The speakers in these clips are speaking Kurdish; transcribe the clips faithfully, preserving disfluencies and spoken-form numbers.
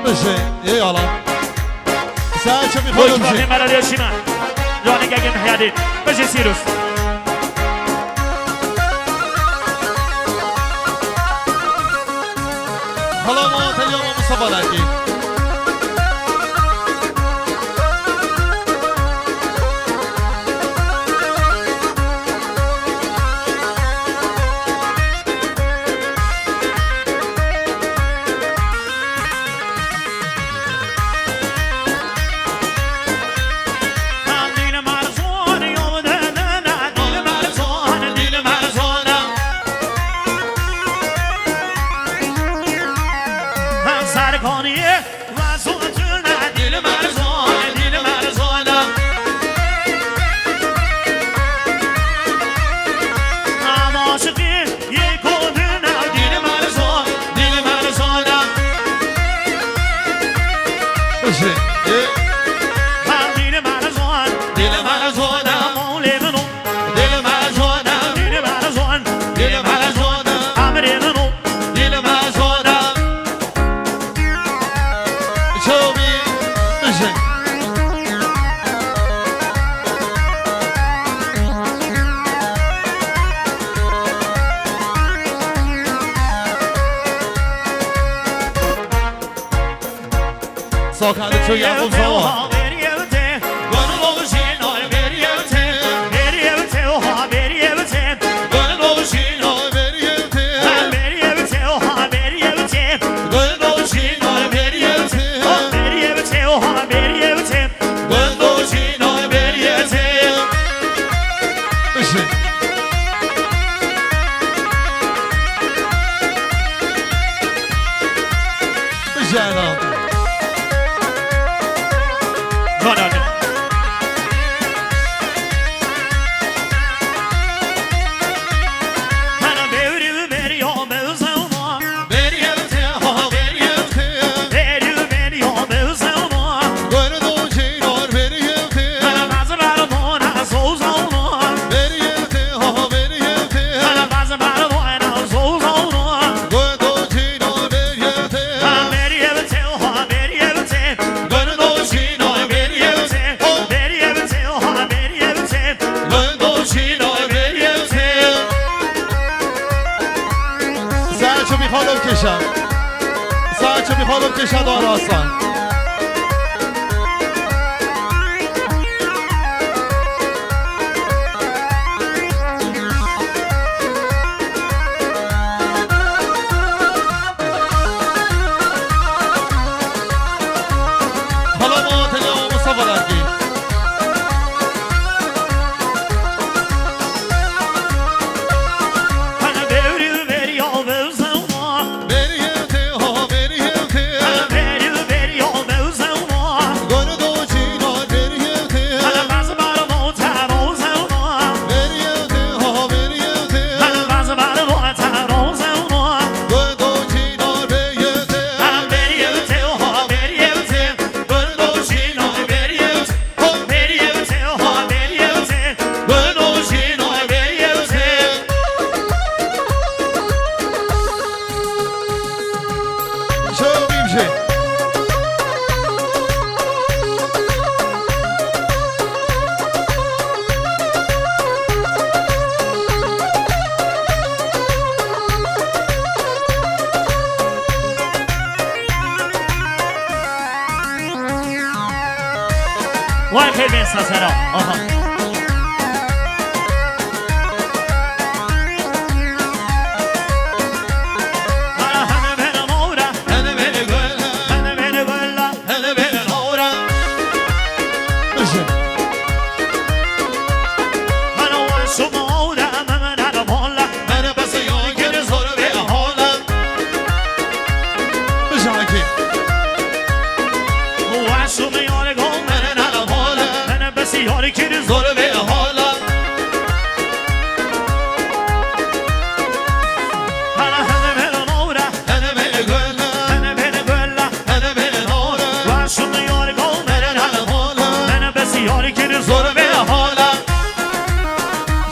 Bijî, ê ala. Ser çavî xwe Hoş bimjî. Bakayım, Meral Yaşina. Canı Gegin Heyadin. Bijî Sirus. Hala ma teliya ma Mustafa Dergî. Bijî. Ê. Çavî. Bijî. Sokak çoya uzava. Bijî. Bijî. Saçı bir halı keşe. Saçı bir halı keşe doğru aslan. Vay pê bên sasera. Aha. Bijî. Bijî Akî.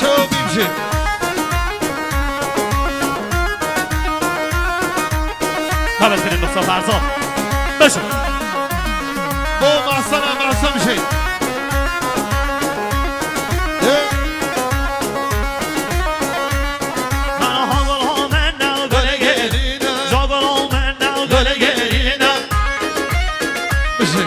Çawa bîm jî. Xebestirê Mustafa Erzan. Bêje. Bo Mehsena, Mehsen jî. Ê. Ana hagala min ne gulê gerîne. Jagala min ne gulê gerîne. Bêje.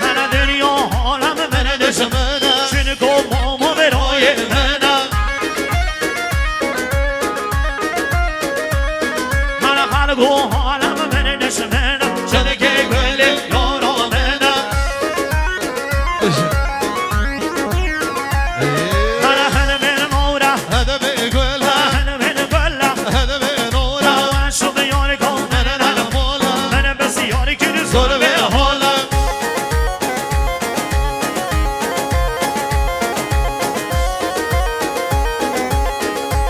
Hene dinya halem min dişmene. Çinko mama verayê min e. Hene xelk û halem min dişmene. Çinke gulê yara min e. Hene hene min nora. Hene min gula. Hene min gula. Hene min nora. Şubi yari ko. Hene hene mola. Hene besi yari kiri zor ve hola.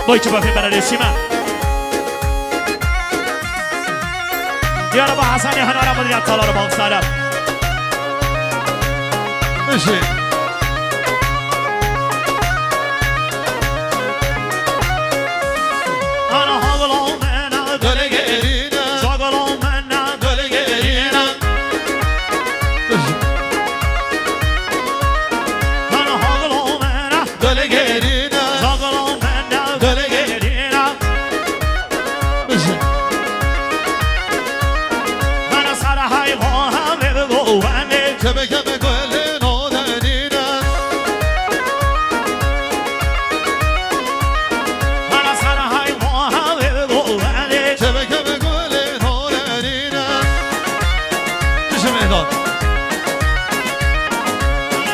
Boy çi bafê bera reşîma. Diyarbakır Hasanê Hunara Midyat Talar Baksara. Bêje. Ana hagala min ne gulê gerîne. Jagala min ne gulê gerîne. Hene hagala min ne gulê gerîne. Hagala min ne gulê gerîne. Bêje. Hene sara hayvan ve govende. Keme keme gulê nadenîne. Hene sara hayvan ve govende. Keme keme gulê nadenîne. Bêje Mehdan.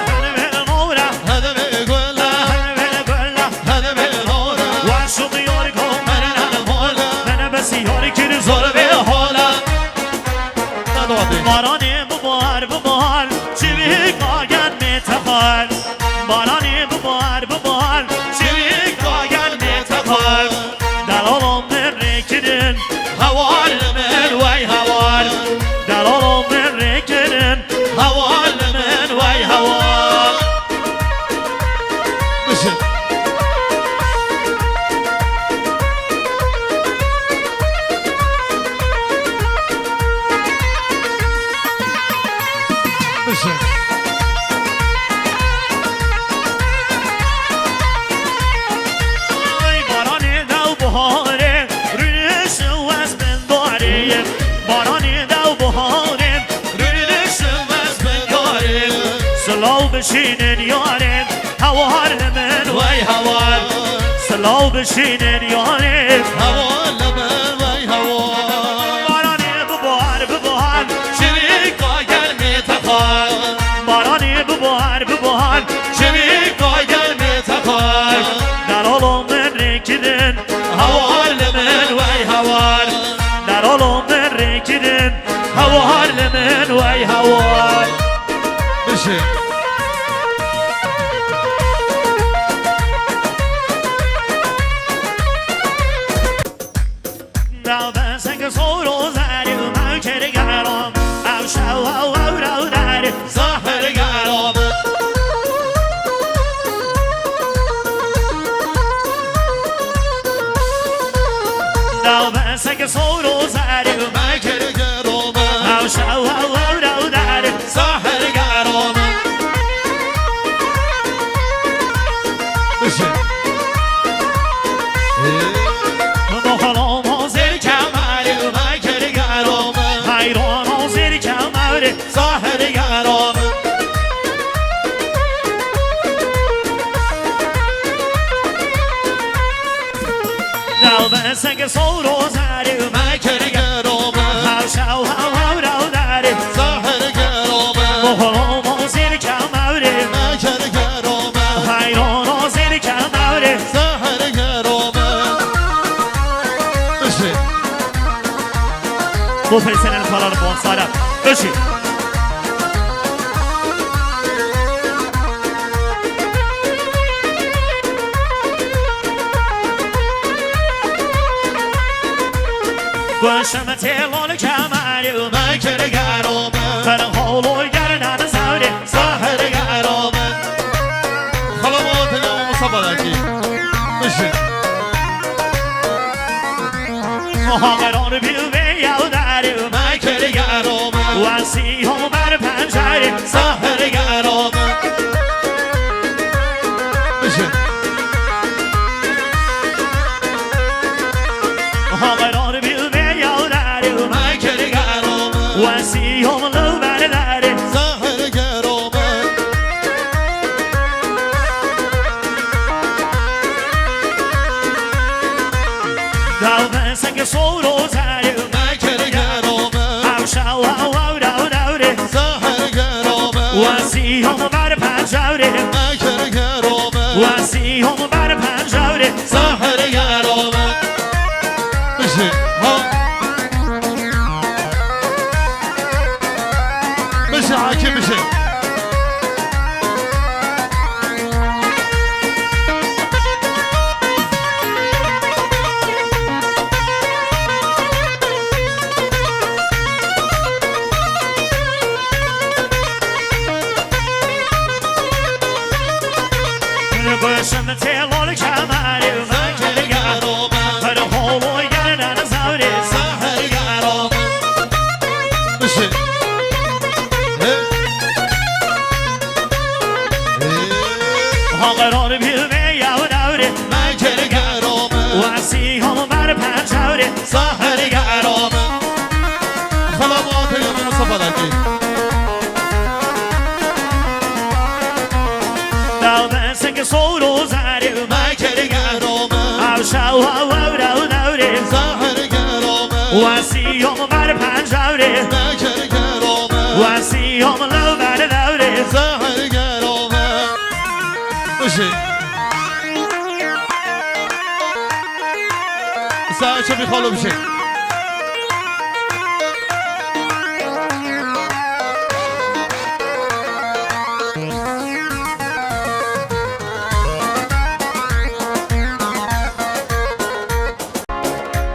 Hene min nora. Hene min gula. Hene min gula. Hene min nora. Wa şubi yari ko. Hene hene mola. Hene besi yari kiri zor ve hola. Hadi hadi. Baranê bibihar, bibihar, çivîka gel me texal. Baranê bibihar, bibihar, çivîka gel me texal. Delala min rê kirin, hewal li min wey hewal. Delala min rê kirin, hewal li min wey hewal. Bêje. Bêje. Ay baranê dew buharê, rûniştim wes bin darê. Baranê dew buharê, rûniştim wes bin darê. Silav bişînin yarê, hewar li min wey hewar. Silav bişînin yarê, hewar li min wey hewar. Baranê bibihar, bibihar, çivîka gel me texal. Baranê bibihar, bibihar, çivîka gel me texal. Delala min rê kirin, hewar li min wey hewar. Delala min rê kirin, hewar li min wey hewar. Bêje. Navbesek soro zerî û mewkir geram. Ew şew ew ew rew derî zahir geram. Navbesek soro zerî û mewkir geram. Ew şew ew ew rew derî zahir geram. Bêje. Moxoloma zêr kemerê me kir geram. Heyrana zêr kemerê zahir geram. Navbesek soro zerî me kir geram. Hew şew hew hew rew derî zahir geram. Moxoloma zêr kemerê me kir geram. Heyrana zêr kemerê zahir geram. Bêje. Bu peysenin falan bonsara. Bêje. Goşem têlal kemerî me kir geram. Qirxalo gerdan zewrê zahir geram. Xalabatê Musa Balakî. Bêje. Hageran bî vê yew der. Gerome. Wesî hom ber pencerê. Sehir gerome. Bije. Ha qerar bî vê yawdarê. Me kir gerome. Wesî hom li ber derê. Sehir gerome. Daw ben seke soro zerê. Me kir gerome. Ew şew ew ew rew dewrê. Sehir gerome. Wesî hom ber pencerê. Me kir gerome. Wesî hom ber pencerê. Sehir gerome. Bije. Ha. Bije Akî bije. Guşim têlol kemerê me kir gerome. Her holo yerden zewrê. Sehir gerome. Bije. He. He. Ha qerar bî vê yawdarê. Me kir gerome. Wesî hom ber pencerê. Sehir gerome. Xela Muhatê ya Mustafa Dakî. Daw ben seke soro zerê. Me kir gerome. Ew şew ew ew rew dewrê. Sehir gerome. Wesî hom ber pencerê. Me kir gerome. Wesî hom li ber dewrê. Sehir gerome. Bije. Saçê xalo bije.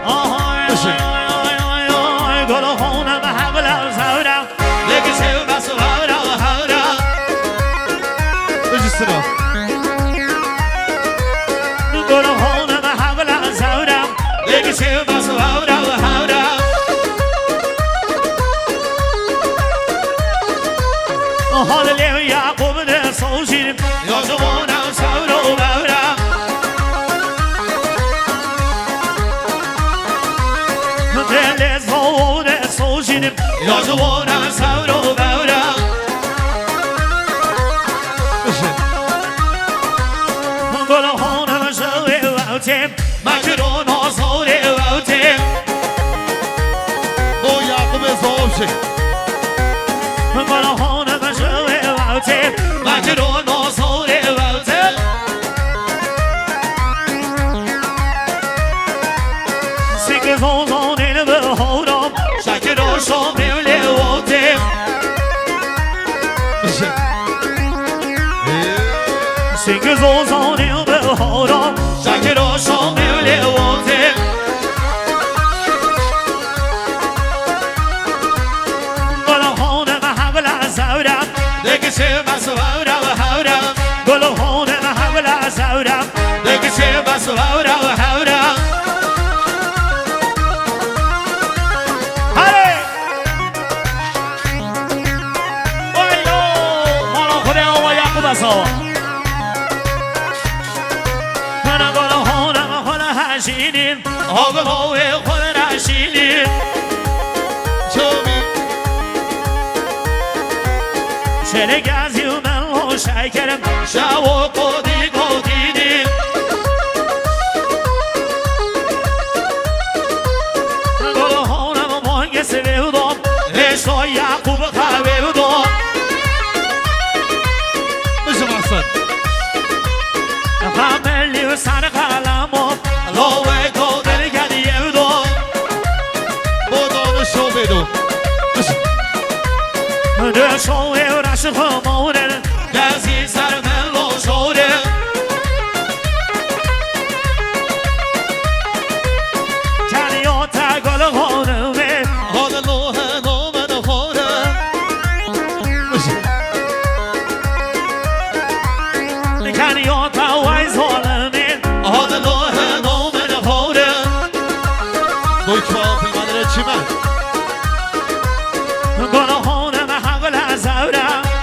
Aha, ay, ay, ay, ay, ay, ay, golo hona me hevla zewra. Lê ki sewma swara hewra. Bije sira. Golo hona me hevla zewra. Lê ki sewma swara hewra. Hal lê Yaqub de sojîr. Ya ciwana sewro bewra. Dilê zovde sojînim. Ya ciwana sewro bewra. Gulxanım jewê wewtê. Mekiro nazorê wewtê. O Yaqubê zovşê. Gulxanım jewê wewtê. Mekiro nazorê wewtê. Singê zozanê li bihara, şekiro şamê lê wotê. Singê zozanê bihara, şekiro şamê lê wotê. Gulxanê me hewla zewre. Dikişê me swewra û hewra. Gulxanê me hewla zewra. Dikişê me swewra û hewra. Herê! Waylo! Mala Xwedê awa Yaqûb e sawa. Hene gulxanê me xwele hejînî. Havla wê xwe re şînî. Çavî. Şelê gazî û melo şekerim. Şewo qodî qodînî. Gulxanê me mangê sivê û dom. Hêşo Yaqûb xewê û dom. Bijim Hasan. Xamelî û ser qalamo. Lawê godir gediye do. Bo dano şo bê do. De şoê û reşi xwe mawrin. Gezî ser me lo şorin. Keniyo te gul xonimê. Hadi lo heno me de xore. Keniyo te way zolimê. Hadi lo heno me de xore. Doy çuval filmleri çimen.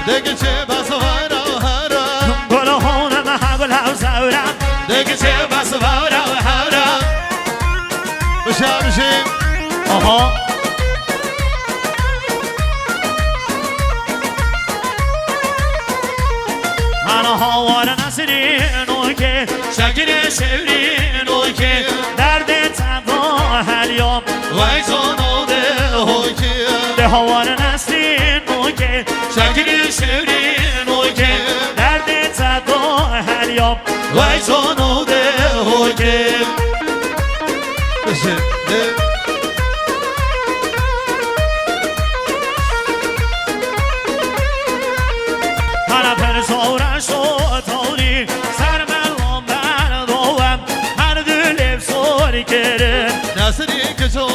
Degê çê bes vera hera. Gul hûne me ha gul hev zewre. Degê çê bes vera hera. Bişe bişe. Aha. Ana hawar nesrîn oke. Şekilê şewrîn oke. Derdê te da helya. Vay cano de hoke. De hawar nesrîn oke. Şekilê şewrîn oke. Derdê te da helya. Vay cano de hoke. Bişe. Hana per sora şo tawrî, ser me lamber dowem, her du lêv sor kirin. Nesrî kiço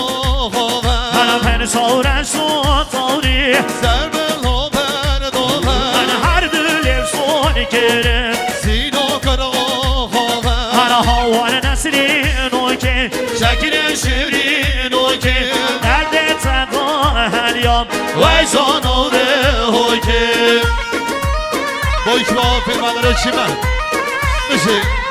xove. Hana per sora şo tawrî. Ser me lamber dowem. Hana her du lêv sor kirin. Sîno kiro xove. Hana hawar nesrîn oke. Şekilê şirîn oke. Derdê te da helya. Vay cano de hoke. Boy kilo filmlere çime. Bişe.